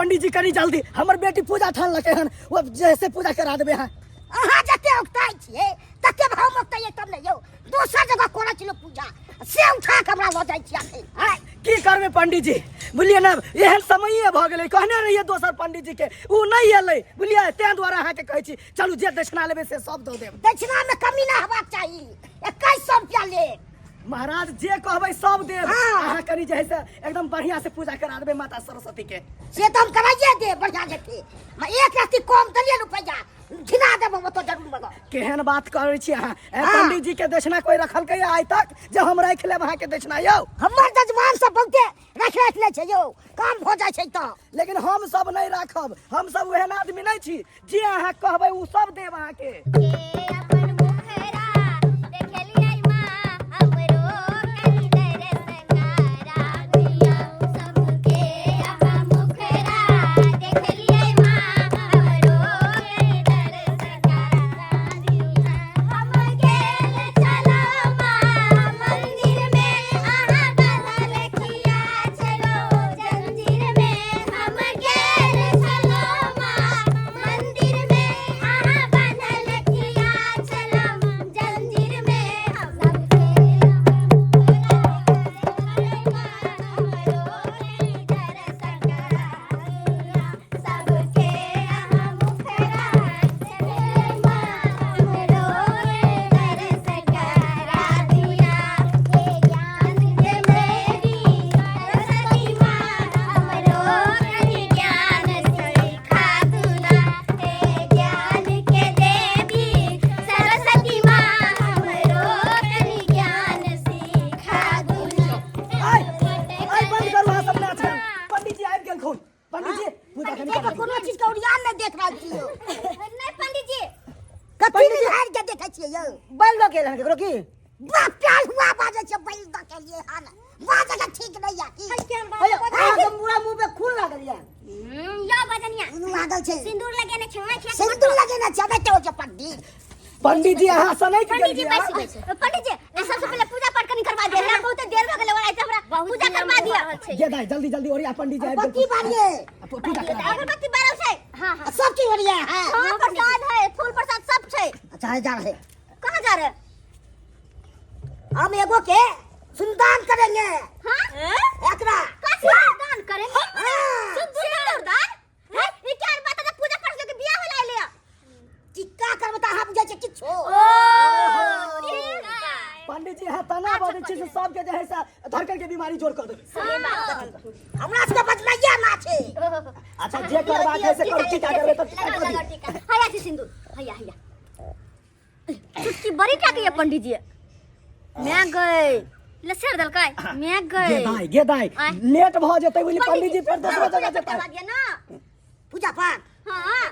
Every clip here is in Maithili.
पंडित जी कनी जल्दी, हमर बेटी पूजा ठानलकै हन, ओ जैसे पूजा करा देबै अहाँ। अहाँ जते उकताइ छियै तते हम उकताइए तब ने यौ। दोसर जगह करै छी लोक पूजा, से उठा के हमरा लऽ जाइ छी अखन। आँय? की करबै पंडित जी, बुझलियै ने, एहन समये भऽ गेलै। कहने रहियै दोसर पंडित जी के, ओ नहि एलै, बुझलियै, ताहि दुआरे अहाँके कहै छी। चलू जे दक्षिणा लेबै से सब दऽ देब। दक्षिणा में कमी नहि हेबाक चाही। 2100 रुपया लेब। महाराज जे कहबै सब देब। हाँ। अहाँ कनि जे है से एकदम बढ़िया से पूजा करा देबै माता सरस्वती के। से तऽ हम कराइए देब बढ़िया जते। एक रत्ती कम देलियै रुपैआ घिना देब हम ओतऽ जरूर मगर। केहन बात करै छी अहाँ? ए, हाँ। पंडित जी के दक्षिणा कोई रखलकै आइ तक जे हम राखि लेब अहाँके दक्षिणा यौ? हमर जजमान सब बहुते राखि राखि लै छै यौ, काम भऽ जाइ छै तऽ। लेकिन हम सब नहि राखब, हम सब ओहन आदमी नहि छी, जे अहाँ कहबै ओ सब देब अहाँके। के अपन मुखरा देखेलियै माँ हमरो कनि दर्शन करा दिया। सबके अपन मुखरा देखेलियै माँ हमरो कनि दर्शन करा दिया। हम गेल छलहुँ माँ मंदिर में, अहाँ बान्हल किया छलहुँ जंजीर में। हम गेल छलहुँ माँ मंदिर में, अहाँ बान्हल किया छलहुँ जंजीर में। हम सबके अहाँ मुखरा हमरो दर्शन करा दिया। सबके अहाँ मुखरा हे माँ हमरो दर्शन करा दिया। हे ज्ञान के मेरी सरस्वती माँ हमरो कनि ज्ञान सिखा दू ना। हे ज्ञान के देवी सरस्वती माँ हमरो कनि ज्ञान सिखा दू ना। आइ आइ बंद करू अहाँ सब नाच गान। पंडित जी आबि गेलखुन। पंडित जी पूजा कनि करा दियौ। कोनो चीज के ओरियान नहि देख रहल छियै। नहि पंडित जी। कथी निहारि के देखै छियै यौ? बैल लऽ गेल हन केकरो की? बाप प्यार हुआ बाजै छै बैल दऽ के लिए हन। बाजै के ठीक नहि या की? अरे, अहाँके पूरा मुँह पे खून लागल या। यौ बजनिया। खून लागल छै। सिंदूर लगेने छै आँखि। सिंदूर लगेने छै, देखते हो छै पंडित। पंडित जी अहाँ से नहि पंडित जी गेलियै। बैसू बैसू। पंडित जी सबसे पहले पूजा पाठ कनि करवा दिअ, हमरा बहुत देर भऽ गेलै, आइ हमरा पूजा करवा दिअ। ये दाइ जल्दी जल्दी ओरिया, पंडित जी आबि बत्ती गेलखुन। बारिए। पूजा करा दियौ। अगरबत्ती बारल छै। हां हां। सब चीज ओरिया है। हां प्रसाद है, फूल प्रसाद सब छै। अच्छा जा रहे। कहाँ जा रहे? हम एगो के सुनदान करेंगे। हां? एकरा। का सुनदान करेंगे? हाँ। सुनदान दान? हैं? ई क्या बात है, पूजा पाठ के बियाह होला लिया। टिक्का करब तऽ अहाँ बुझै छियै किछो। पंडित जी अहाँ तना बजै छी से सबके जे है से धड़कन के बीमारी जोर कऽ देबै। सही बात। हमरा सबके बजनाइए ना छै। अच्छा जे करबाक है से करू, टीका करबै तऽ टीका कऽ दियौ। हैया छै सिंदूर, हैया हैया। चुटकी बड़ी टा के पंडित जी। मैं गए लसर देलकै, मैं गए। गे दाइ, गे दाइ, आँय। लेट भऽ जेतै बुझली, पंडित जी फेर दोसरो जगह पूजा जेतै। करवा दिया ना। पूजा पाठ। हाँ।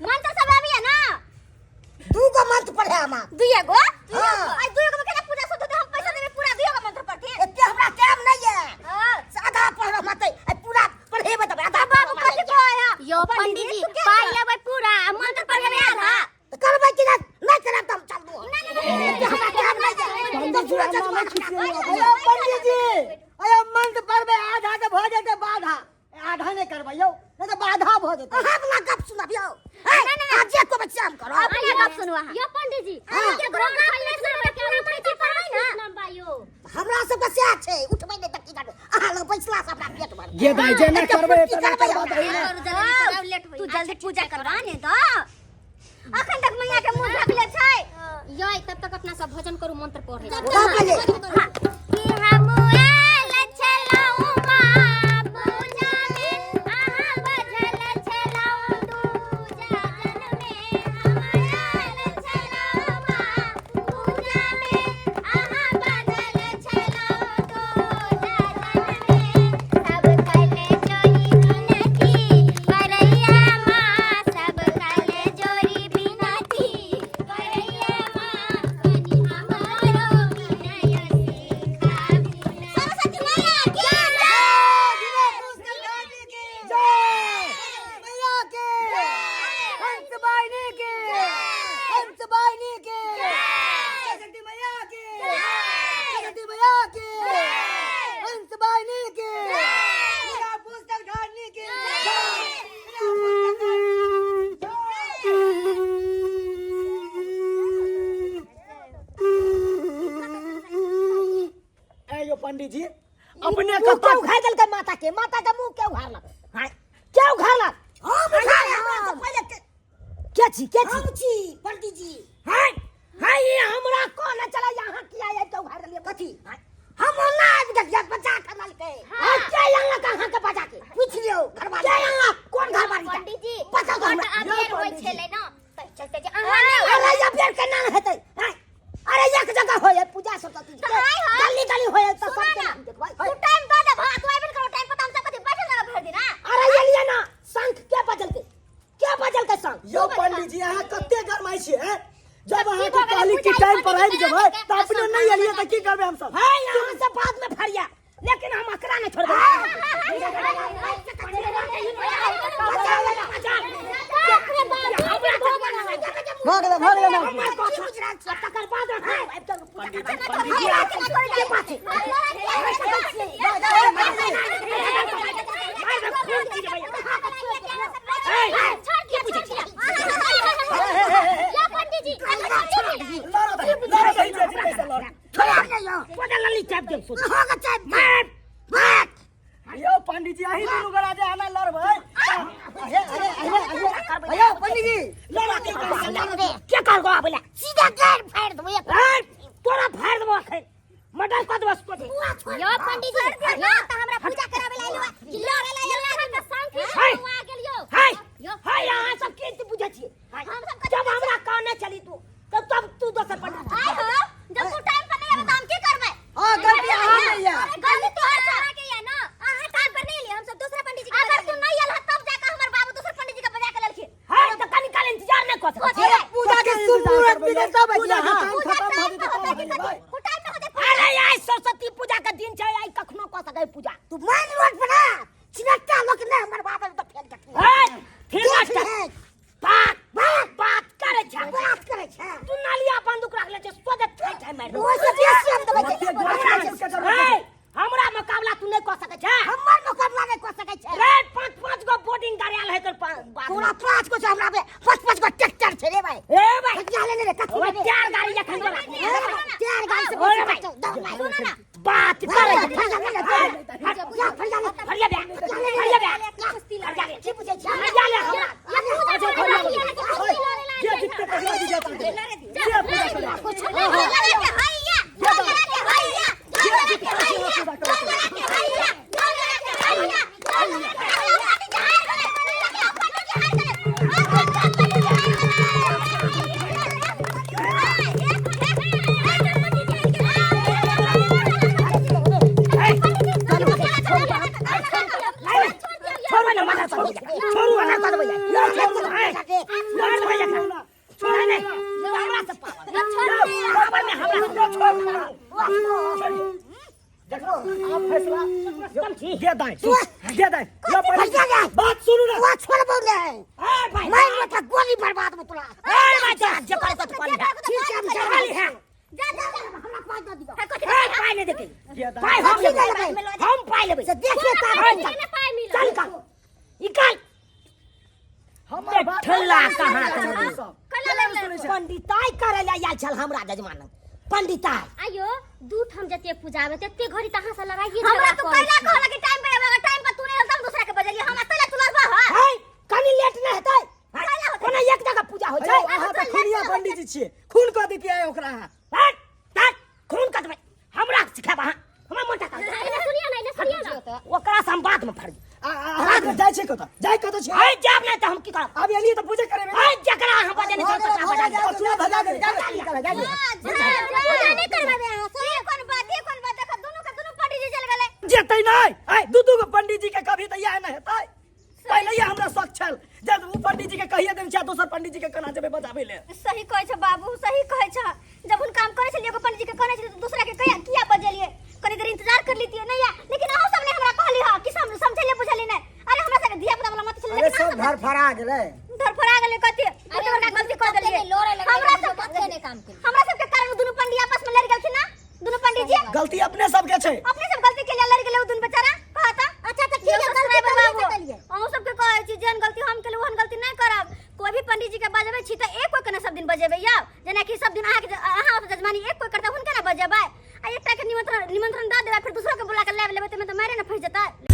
मंत्र सब आबैया ना? दूगो मंत्र पढ़े हमरा। दुइये गो? हाँ। आई दुइये गो में केना पूजा सब होतै? हम पैसा देबै पूरा दुइये गो मंत्र पढ़थिन। एते हमरा टाइम नहीं है। हाँ। आधा पढ़ मत, आई पूरा पढ़ेबै तब आधा बाबू पढ़ कथी कहै है? यौ पंडित जी, तू के पाइ लेबै पूरा आ मंत्र पढ़ेबै आधा। तऽ करबै कि नहि? नहि करब तऽ हम चल दू। नहीं, नहीं, नहीं, एते हमरा टाइम नहीं है। पंडित जी दोसरो हमरा नहि जजमान खिसियैया। अरे पंडित जी, अरे मंत्र पढ़बै आधा तऽ भऽ जेतै बाधा। आधा नहि करबै यौ, नहि तऽ बाधा भऽ जेतै। अहाँ वला गप सुनबियौ। हे, अहाँ जे कहबै से हम करब। अपने गप सुनू अहाँ। यौ पंडित जी, हाँ। अहाँ के गप नहि सुनबै, केना उठै छी पढ़बै ना? हमरा सबके सएह छै, उठबै नहि तऽ की करबै? अहाँ लग बैसला से हमरा पेट भरल। गे दाइ जेना एते करबै फुर्ती तेना करबै करबा हमरा। दही ने। करू जल्दी कराउ, लेट होई। तू जल्दी पूजा करवा ने दऽ। अखन तक मैया के मुंह ढकले छै। यौ तब तक अपना सब भोजन करू, मंत्र पढ़ै। का पहिले? हाँ। कि हम आयल छलहुँ माँ पूजा में, अहाँ बझल छलहुँ दूजा जन में। हम आयल छलहुँ माँ पूजा में, अहाँ बझल छलहुँ दूजा जन में। सब कले जोड़ी बिनती करैया माँ, सब कले जोड़ी बिनती करैया माँ, कनि हमरो विनय। पंडित जी अपने मुंह कतऽ के उघार देलकै माता के, माता के मुंह के उघारलक? हाय, के उघारलक? हम उघारे, हमरा से पहिले के के छी, के छी? हम छी पंडित जी। हाय हाय, ये हमरा कोन चला यहाँ किया आबि के उघार देलियै? कथी? हाय। हम ओना आबि गेलियै बजा के ललकै। हाय, के अनलक अहाँ के बजा के? पूछ लियौ घरवाली। के अनलक? कोन घरवाली? पंडित जी बताउ तऽ बड हमरा। अबेर होइ छलै न, तै चलते जे अहाँ नहि अरे ये बेर केना ने हेतै? हाय, अरे एक जगह होय है पूजा सरस्वती जी के, तऽ आइ हँ। गली गली होय है तऽ सुना सबके ना, नाम देखबै। तू टाइम दऽ देबह, तू आबि करो टाइम पर तऽ हम सब कथी बैठल रहब भरि दिन, आ? अरे ये लिए ना शंख के बजलकै, के बजलकै शंख? यौ पंडित जी, अहाँ कते गरमाइ छियै हैं? जब अहाँके भऽ गेलै? कहली कि पूजा टाइम पर आबि पंडित जी जेबै के तऽ अपने नहि एलियै तऽ की करबै हमसब? है यहाँ से बाद में फरिया, लेकिन हम अकरा नहीं छोड़बै। भऽ गेलै, भऽ गेलै। हमर कथा, तकर बाद अहाँ आबि कऽ पूजा करबै। के बात छै? लड़ो दही, लड़ो दही, जे जीतै से लड़ो। बदल लली चाप देब सोच। मार, मार। यौ पंडित जी, अहीं दुनू गोरा जे एना लड़बै अरे अरे अरे अरे, अयो पंडित जी, लड़ो के कनी, लड़ो के। के कहलको आबै ला? सीधा गाड़ फाड़ि देबै। ए, तोरा फाड़ देबो अखन, मर्डर कऽ देबो सोच। यो पंडित जी, यो तऽ हमरा पूजा कराबै ला एलौ कि लड़ै ला एलौ? हाय। आ गेलियो। हाय हाय, अहाँ सब के बुझै छियै? हाय। हम सब कथी जब हमरा कहने चली तू तब तब तू दोसर पंडित। आइ हो, जब तू टाइम पर नहीं आबै तऽ हम की करबै? हाँ, गलती अहाँ के यऽ। गलती तोहर छौ। अहाँ के यऽ न, अहाँ टाइम पर नहीं एलियै, हम सब दोसरा पंडित जी के। अगर तू नहीं एलह तब जाके हमर बाबू दोसर पंडित जी के बजा के लेलखिन। हाय, तऽ कनी काल इंतजार नहि कऽ सकै अरे छियै? पूजा के शुभ मुहूर्त बिगड़ तब पूजा के हाँ। टाइम पूजा खत्म भऽ टाइम जेतै पर तब होतै कि भऽ कथी? जेबै। उ टाइम पर होतै। अरे आइ सरस्वती पूजा के दिन छै, आइ कखनो कऽ सकै पूजा। तू मेन रोड पर ना छिनट्टा लोक ने हमर बाप तऽ फेल देथिन। हाय, फिर देख मास्टर ले, बात बात बात करै छै, बात करै छै। तू नालिया बंदूक राखले छै, सोझे ठाइ ठाइ मारि देबौ। ओहिसँ बेसी हम देबै। ओते गोरा के जरूरत हे, हमरा मुकाबला तू नहि कऽ सकै छै। हमर मुकाबला नहि कऽ सकै छै। रे, पाँच पाँच गो बोर्डिंग गाड़ियाल है तोर बाप। तोरा पाँच गो छै, हमरा पाँच पाँच गो ट्रैक्टर छै रे भाई। ए भाई, कहिया लेने रे? कथी ओए लेने? चार गाड़ी एखन तोरा। चार गाड़ी से ओए बेसी भाई। ट्रैक्टर, दौड़ मार। सुनो ना। बात करै छै। फरिया ले, फरिया, फरिया ले। फरिया बे, फरिया बे। की बुझै छै? फरिया ले हमरा। ये पूजा अच्छा, करे फरिया ला ले। आइए, कुश्ती लड़े ला जे आइए। जीतते तकरा विजेता के। जे पूजा करे। लड़ा के हैया, लड़ा के हैया, लड़ा के हैया, लड़ा के हैया, लड़ा के हैया, लड़ा के हैया। पंडित जी हार गेलै, पंडित जी हार गेलै, पंडित जी हार गेलै। छोड़ू ना माथा, छोड़ू, छोड़ू ना, कर देबै। मार देबै एकरा। छोड़ू नहि, हमरा से पावर। पावर में हमरा से। देखो आप फैसला कम छी। दे दाएं, दे दाएं। यो पंडित फरिया जी, ले। बात सुनू ना। तोरा छोड़बौ नहि। ए भाई, मारि लेतऽ गोली बर्बाद में तोरा। ए भाई, जा जे करे तो कर ले। ठीक छै, हम जा खाली है। जा जा जा, हमरा पाइ दऽ दिअ। ए पाइ नहि देतै। दे दाएं। पाइ हम कथी लेबै, लेबै? हम पाइ लेबै। से देखिए चल, ताकत। चल निकाल, निकाल। हमर बात ठल्ला कहाँ सुनै के सब। कला केना सुनै छै? पंडिताई करे ला आयल छल हमरा जजमान पंडिताई। आयो दू ठाम जते पूजा आबे तते घड़ी त अहाँ से लड़ाइए हमरा झगड़ा तू करै कैला छी। कहला कि टाइम पर आबे, टाइम पर तू नहीं रहल त हम दूसरा के बजलियै। हम अतला तू लड़बा ह। है कनी लेट नहि हेतै? कैला होतै? कोना एक जगह पूजा होइ अरे छै? अहाँ तऽ खूनिया पंडित जी छियै, खून कऽ दैतियै ओकरा अहाँ। हट हट, खून कटबै हमरा सिखाब अहाँ? हमरा मन टका। एने सुनियो ना, एने सुनियो ना। ओकरा से हम बाद में फड़ियो। अहाँ जाइ छियै कतऽ? जाइ कतऽ छियै? है जाब नहि तऽ हम की करब? आब एलियै तऽ पूजा करेबै। है जकरा अहाँ बजेने छौ तकरा बजा लिअ। चूड़ा भजा देबै। जा, जा। पूजा नहीं करवाबे अहाँ से। ई कोन बात, ई कोन बात? देखो दुनू के दुनू पंडित जी चल गेलै। जेतै नहि। आइ दू दू गो पंडित जी के कभी तऽ इएह नहि हेतै। पहिले हमरा शक छल जे ओ पंडित जी के कहिए देने छै, दोसर पंडित जी के केना जेबै बजाबै ले? सही कहै छ बाबू, सही कहै छ। जब हुनका हम कहै छलियै, एगो पंडित जी के कहने छलियै तऽ दूसरा के कहिया किया बजेलियै? कनी देर इंतजार कर लीतियै नहीं या। लेकिन अहूँ सब ने हमरा कहली ह कि समझलियै बुझलियै नहि। अरे हमरा सबके धिया पुता वाला मत छलै। अरे लेकिन सब अहाँ सब धरफड़ा गेलै। धरफड़ा गेलै कथी? कते बड़का गलती कऽ देलियै। लड़े लगलै, हमरा बुझियौ, सब बाते नहि काम केलकै। हमरा सबके कारण दुनू पंडित आपस में लड़ गेलखिन ना, दुनू पंडित जी। गलती अपने सबके छै। अपने सब गलती के लिए लड़ गेलै उ दुनू बेचारा कहता। अच्छा तऽ ठीक है, गलती सब्सक्राइबर करिए बाबू, तऽ करिए। अहूँ सबके कहै छी, जेहन गलती हम केलहुँ ओहन गलती नहि करब। कोई भी पंडित जी के बजबै छी तऽ एक कोई के ने सब दिन बजेबै यौ। जेनाकि सब दिन अहाँके अहाँ जजमानी एक कोई करता, हुनके ने बजेबै आ एकटा के निमंत्रण निमंत्रण दऽ देबै, फिर दूसरो के बुला के लाबि लेबै, तऽ तऽ मारे ने फंसि जेतै।